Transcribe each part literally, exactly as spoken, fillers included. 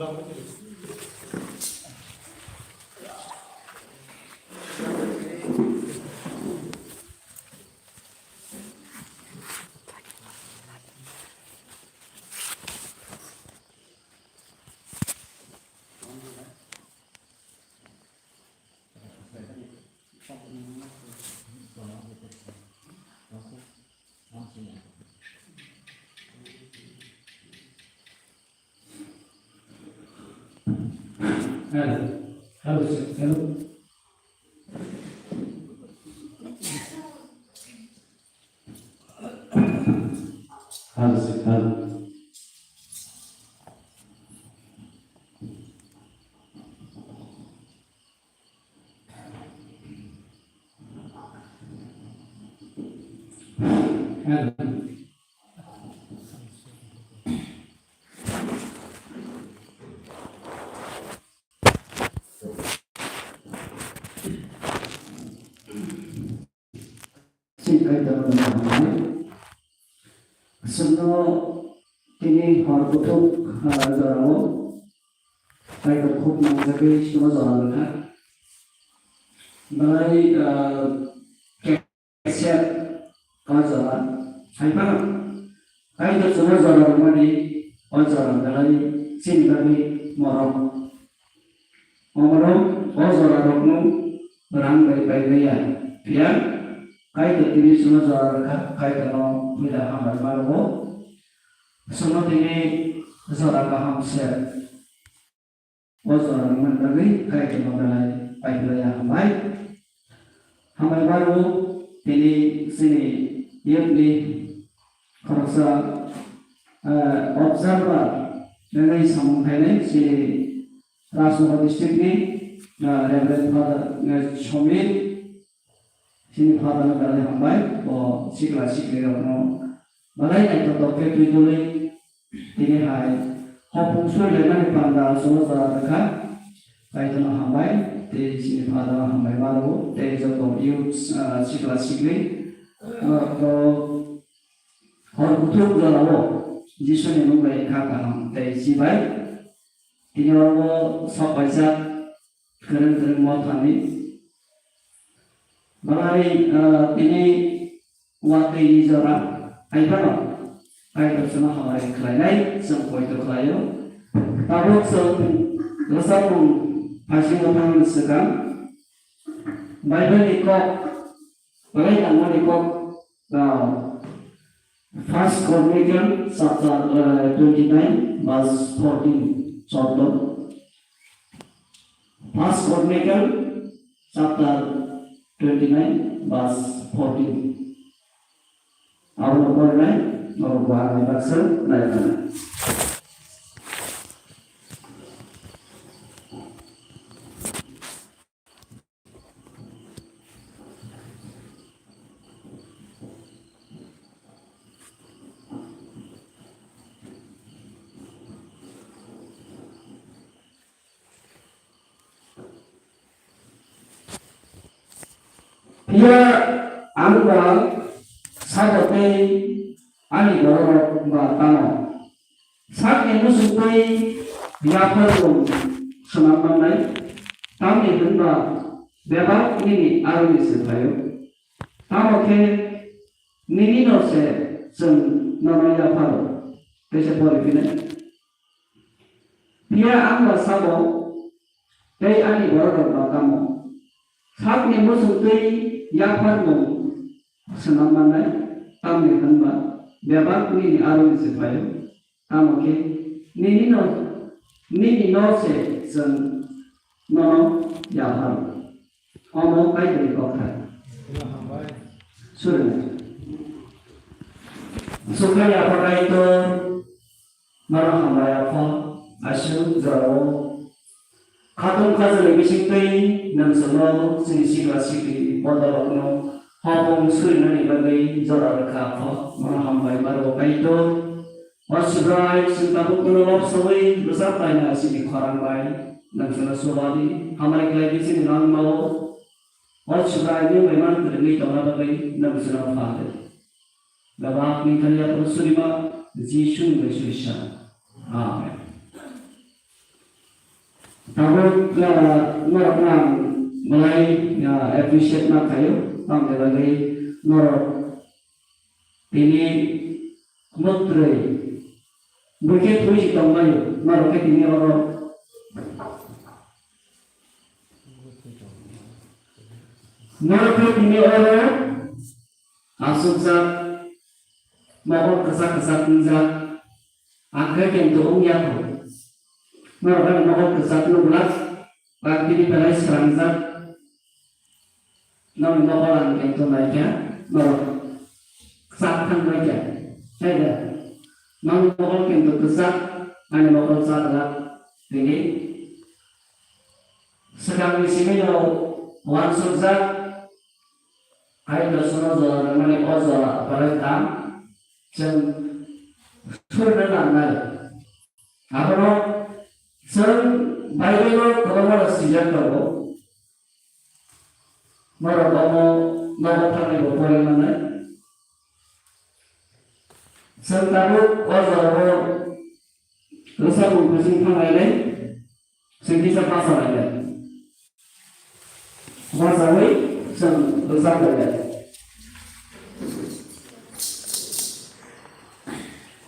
Hello. Hello, sir. Hello. Hello, sir. Hello. Hello. Sini Kaitor no hambai. Chwngno tini hor kuthuk, ah, jorao Kaitor khuk manjagwi chwngno jora rwkha. Belai, ah, kaisa o jora hai phano Kaitor chwngno jora rwmani o jora belai chini bagwi morok. Omono o jorarokno rang bai pai maya. Phiya Kaitor tini chwngno jora rwkha, Kaitorno puila hambai ma rwo. Chwngno tini jora kaham se. O jora rwmani bagwi Kaitorno belai pai maya, hambai. Hambai ma rwo tini chini youth ni khoroksa, eh, observer wngwi samung khainai chini Rajnagar district ni, ah, Reverend Father, ah, Somir, chini Father no belai hambai, bo sikla sikli rok no belai naithok khe twi tuli tini hai hopung sui laimani panda cholo jora rwkha. Kaitor no hambai, tei chini Father no hambai ma rwo, tei joto youth, ah, sikla sikli, ah, to hor kuthuk jora o Jisu ni mung bai kha kaham tei chibai. Tini oro sok kaijak kwrwng kwrwng mothani. Belai, ah, tini watwi ni jora hai phano Kaitor chwngno hamari khlainai chwng poito khlaio. Tabuk chwng rwchapmung phaisingo thangmani swkang Bible ni kok belai nangmani kok, ah, First Chronicle chapter, uh, twenty-nine, verse fourteen, chapter. First Chronicle chapter twenty-nine, verse fourteen. Abono porinai, norok bo ang ni baksa nai mano. Phiya ang ba sabo tei ani bororok ba tamo? Sakni muchungtwi yapharmung swnam mannai, tamni hwnba bebak nini aroni se phaio. Tamo khe nini no se chwng nono yapharo, tei se pori phinai. Phiya ang ba sabo tei ani bororok ba tamo? Sakni muchungtwi yapharmung swnam mannai, tamni hwnba bebak nini aroni se phaio. Tamo khe nini no, nini no se chwng nono yapharo. Omo Kaitorni kokthai. Surina. Sukhai Apha Kaitor, nono hambai Apha, aswk jorao khatung khajani bisingtwi nwng chwngno chini sikla sikli bodolrokno hopung surinani bagwi jora rwkha Apha, nono hambai ma rwo Kaitor. O Subrai, chwng tabuk nono lobsawi rwchap laina chini khorang bai nwng chwngno chuba di, hamari khlai di chini langmao. O Subrai, nwng bai man kwrwngwi tongna bagwi nwng chwngno phan rw. Bebak ni thani yaphuru surima Jisu ni bai surisa. Amen. Tabuk, ah, norok ang belai, ah, appreciate ma khaio, tamni bagwi norok tini mwtrwi bwkhe thwi si tongbaio, norok khe tini oro, norok khe tini oro aswkjak, mokol kwchak kwchak wngjak, ang khe kintu wngya kho. Norok ani mokol kwchak nukla, ba tini belai srangjak. Nokni mokol ang kintu naikha, norok kwchak thang naikha. Hai da? Nokni mokol kintu kwchak, ani mokol chajak. Tini swkangni simi no uansukjak, hai dosono jora rwmani o jora belai dam. Chwng surina nangnai. Abono chwng Bible-o kwbangma swijak tongo. Norok omo nogo thangwi bo pori mannai. Chwng tabuk o jorao rwchapmung bising thanglainai. Chwng kisa bachalainai. Bachawi chwng rwchap lainai.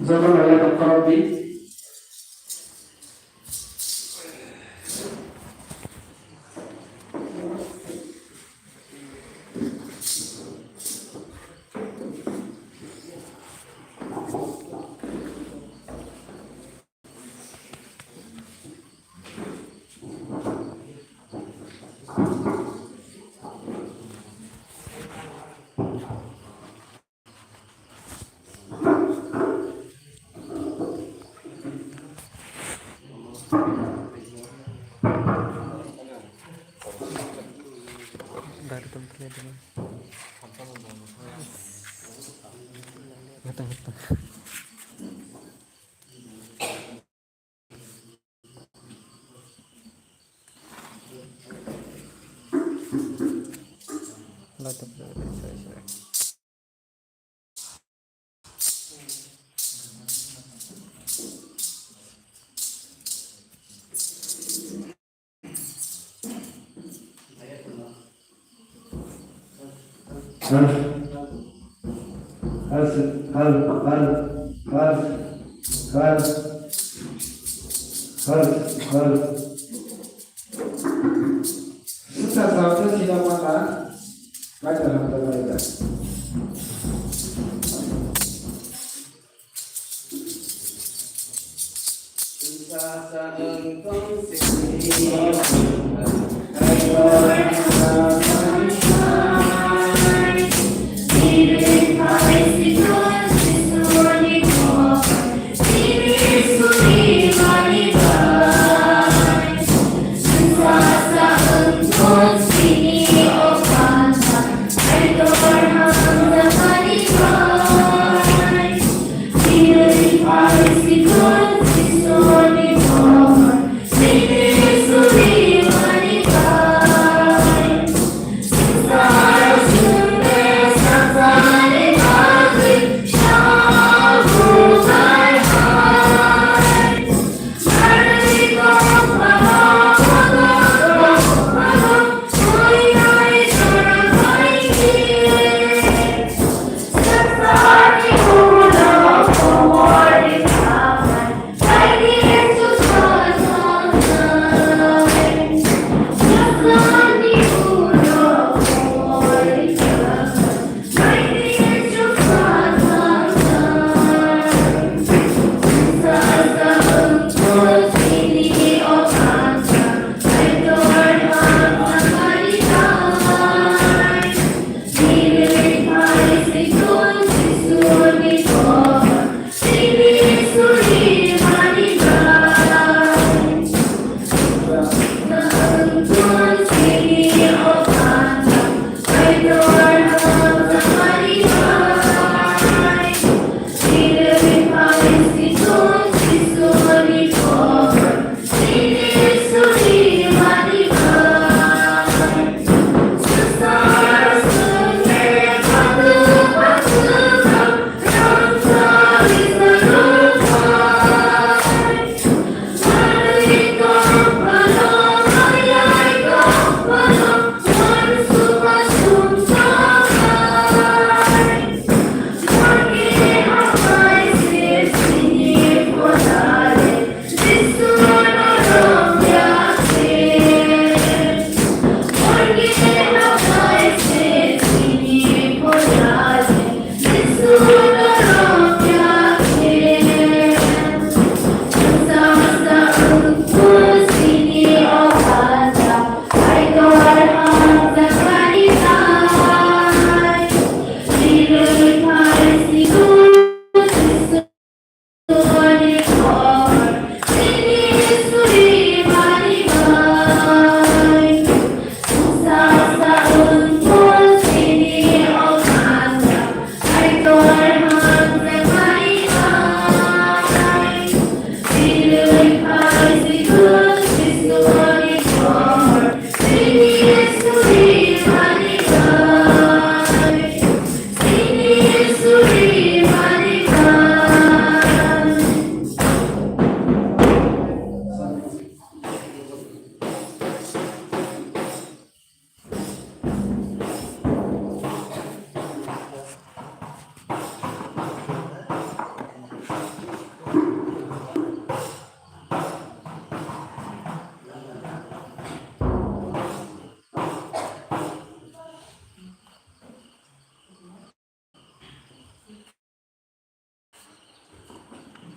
Jotono yaphang khorokdi. Baru tempat dia dulu. Datang, datang. Sorry, sorry. Hal, hal, hal, hal. Sita sabda sila mata, baca hamda baca.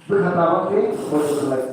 Bwkha tabang khe boi kwlai.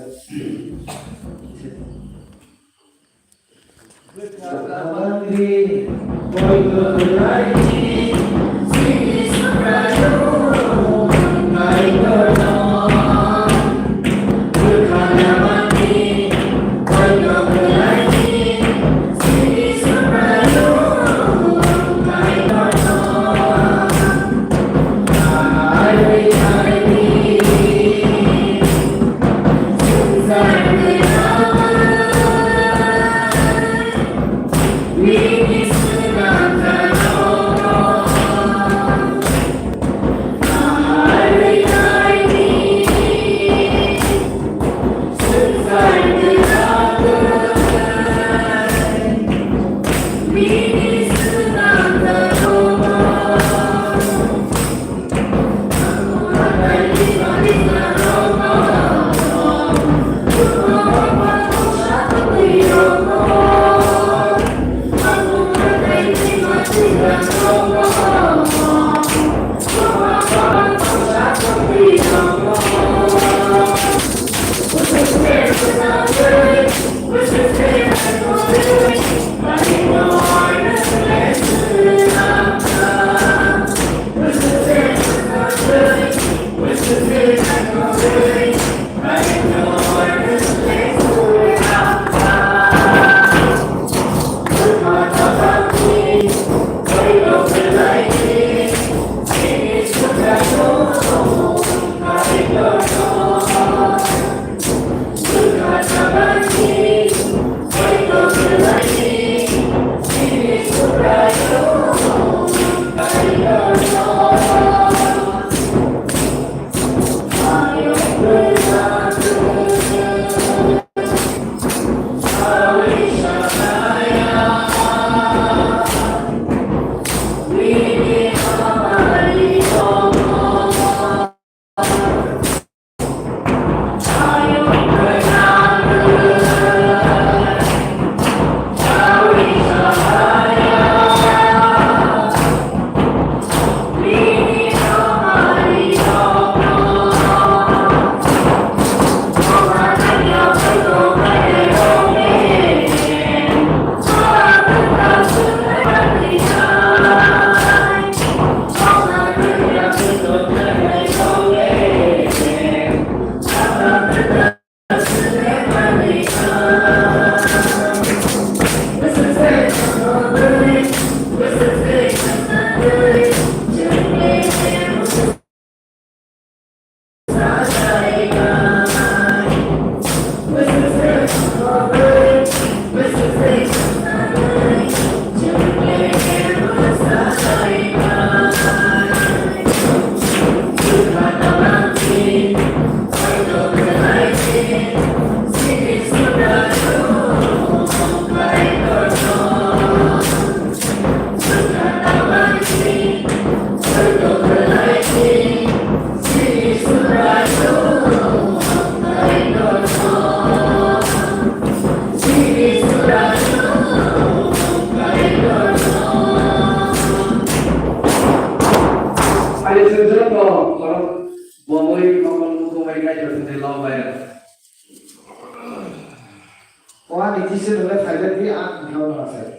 Ani sujak ko, borok bomoi kokol mukumai kaitor tini lobai. O ani tisi nungkhe phailai di, ang thangna sai.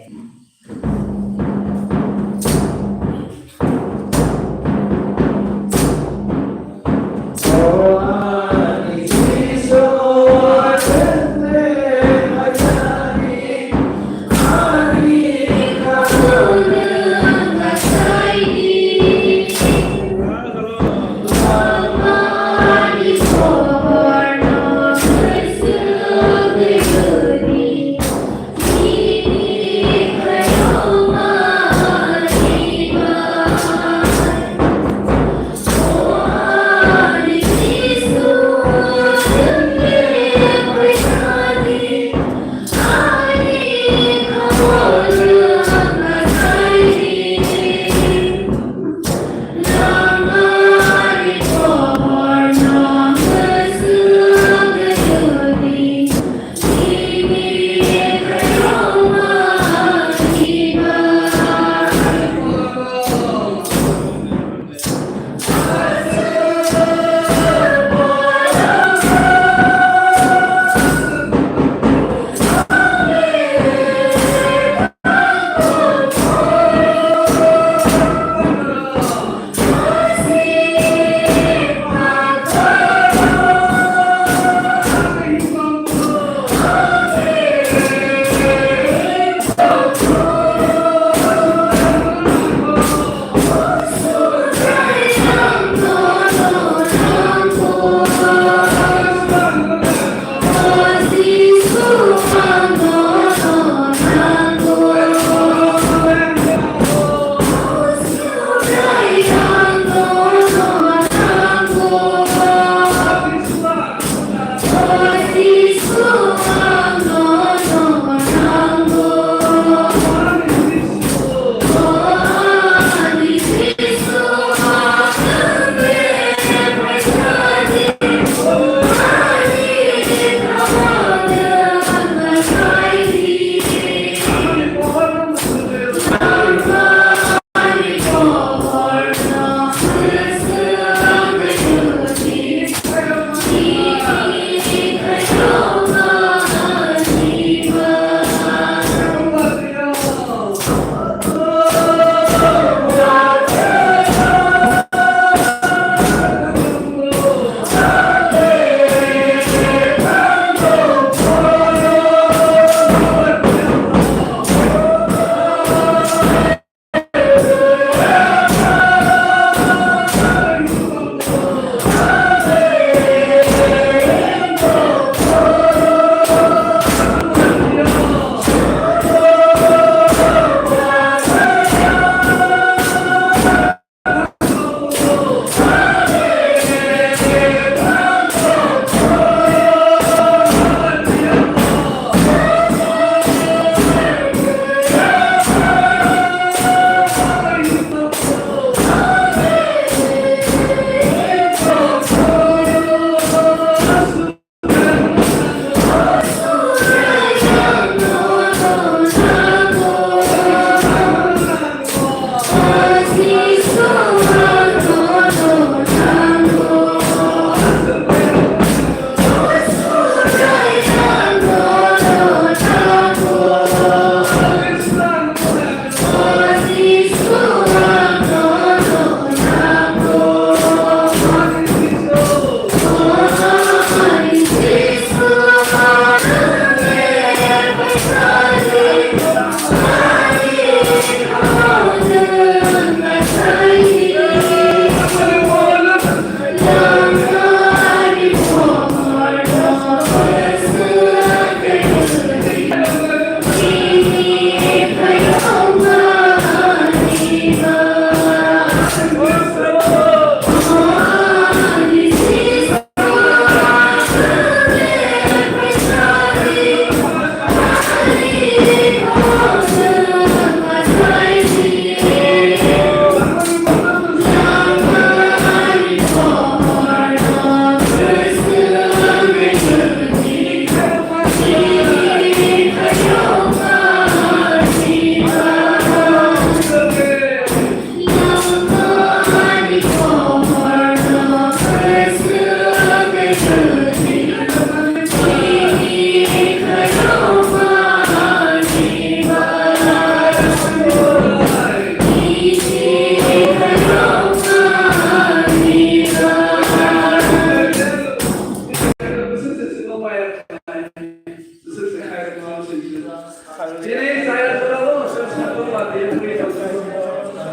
Chini chaya jorao chwng sakno mati wngwi tongkha.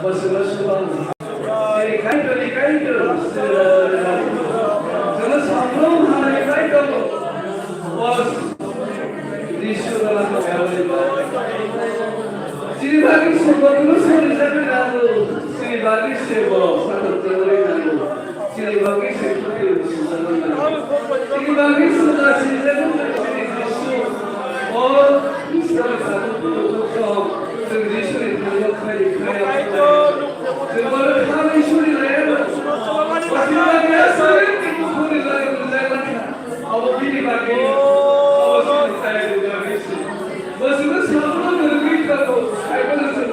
Bo chwngno swbang. Chini Kaitorni Kaitor. Chwngno samung hamani Kaitor. Bo Jisu rwna tongya. Chini bagwi swrgo kuno sorijakwi nango. Chini bagwi se bo sakno tongwi nango. Chini bagwi se khuti sujagwi nango. Chini bagwi suja sijagwi chini Jisu. O Israel sakno tongwi tong. Chwng Jisuni thangno khai khai. Chwng bono kha bai suri laiya. Chini bagwi aswk khe khuri lai lai lai. Abo bini bagwi. Abo chini bagwi se. Bo chwngno sabuno nirgwi thango. Kaitorno chwng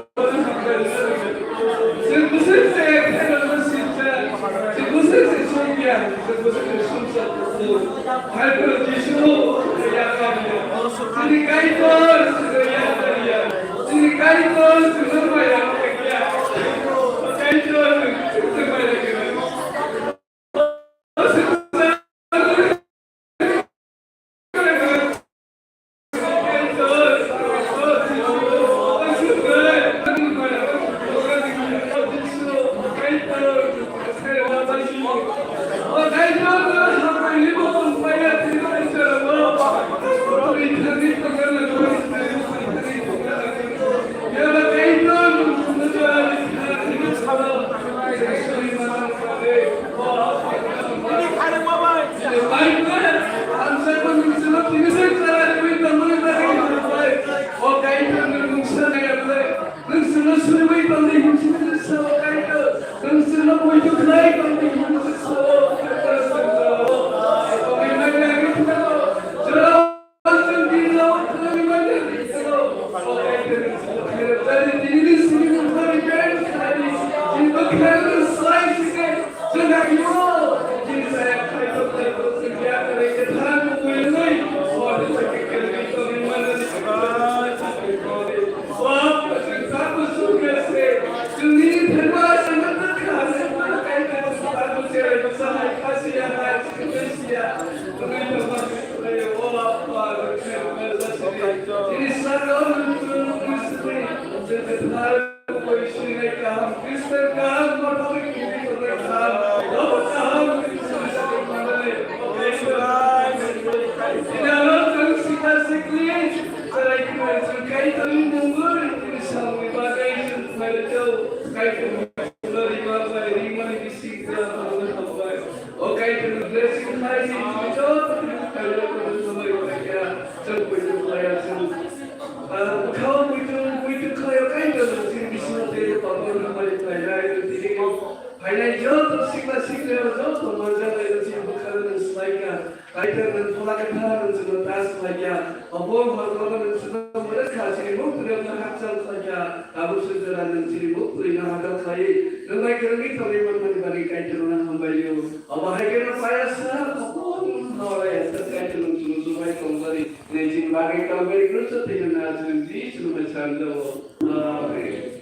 Phainai joto sikla sikla joto manjak lai joto bwkhano swlaikha. Kaitor nwng phola kwthar nwng chwngno tas khlaikha. Obo hor kotor nwng chwngno mwrwkha, chini buktwirokno hakchal khlaikha. Tabuk swijora nwng chini buktwirino hakchal khlaiwi nwng bai kwrwngwi tongwi manmani bagwi Kaitorno hambai o. Obo hai kheno payasa obo nwng hawlai aswk Kaitor nwng chwngno chubai tongmani. Nwng chini bagwi tongmani Kristo twi nwng na chwng Jisu nwng bai sanjao. Amen.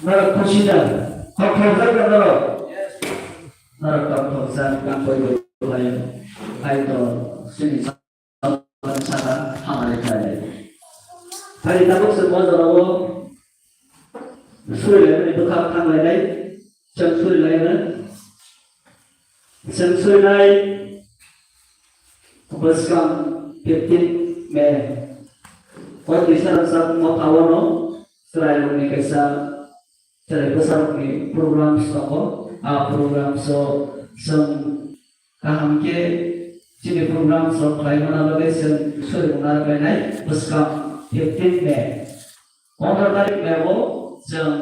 Norok khusi da? Kokthokjak da norok? Norok kokthokjak, ang koi koi khlai, khlai to sini saka hamari khlai. Phai tabuk se bo jorao surilaimani bwkha thanglainai, chwng surilaimani. Chwng surinai bwskang fifteen May. O twisa rwchapmung mothao no chwrairokni kaisa chwrai bwsarokni programs tongo. A programs o chwng kaham khe chini programs rok khlai mana bagwi chwng suri mungna rwkhlainai bwskang fifteen May. Pondro tarik May bo chwng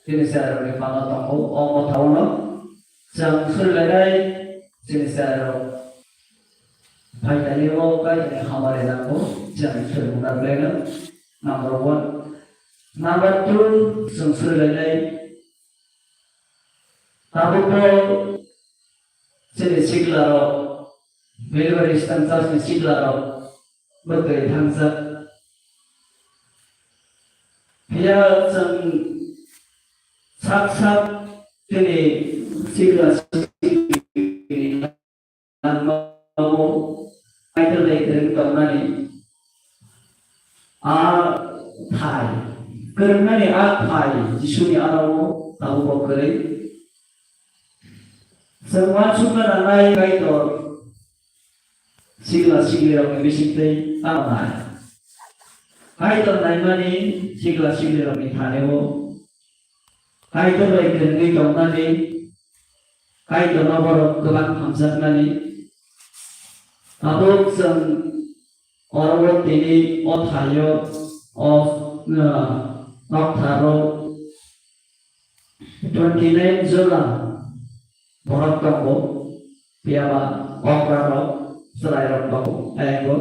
chini chwrairokni panda tongo. O mothao no chwng surilainai chini chwrairok phainaini o kainwi hamari nango, chwng suri mungna rwkhlaino. Number one. Number two, chwng surilainai tabukbo chini siklarok Belbari Eastern Church ni sikla rok bwtwi thangjak. Phiya chwng sak sak tini sikla sikli ni langmao Kaitor bai kwrwng tongnani a thai, kwrwngnani a thai Jisuni aro tabukbo kwrwi. Chwng uansukna nangnai Kaitor sikla siklirokni bisingtwi tamo nai. Kaitor naimani sikla siklirokni thani-o Kaitor bai kwrwngwi tongnani, Kaitorno borok kwbang hamjaknani. Tabuk chwng oro tini o thaio o, uh, noktharo twenty nine jora borok tongo, phiyaba okra rok, chwrai rok tongo, ayango.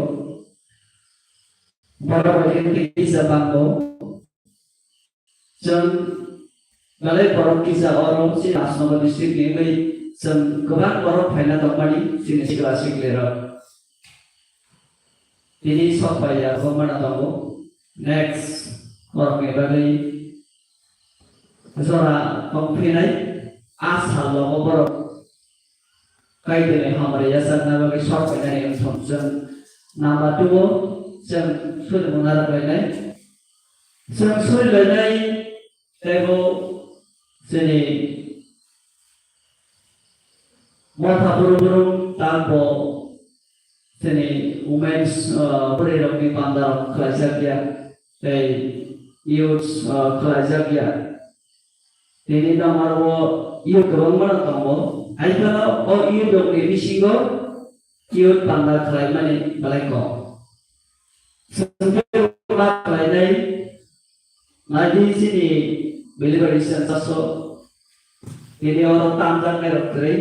Borok bai khe kisa bango. Chwng belai borok kisa oro chini Rajnagar district ni wngwi chwng kwbang borok phaina tongmani chini sikla siklirok. Tini sok bai ya kwbangma tongo. Next, borokni bagwi jora tongphinai a salogo borok Kaitorni hamari yachakna bagwi sok phainani wngthok. Chwng number two o chwng suri mung narwk lainai. Chwng suri lainai teibo chini motha buru buru tangbo chini women's, uh, bwrwi rokni panda rok khlaijak ya, tei youths, uh, khlaijak ya. Tini nokmaro o youth kwbangma no tongo. Hai phano o youth rokni bisingo youth panda khlaimani belai kom. Chwng khe ma khlainai, naidi chini Belibari Census o tini oro tamjaknai rok kwrwi.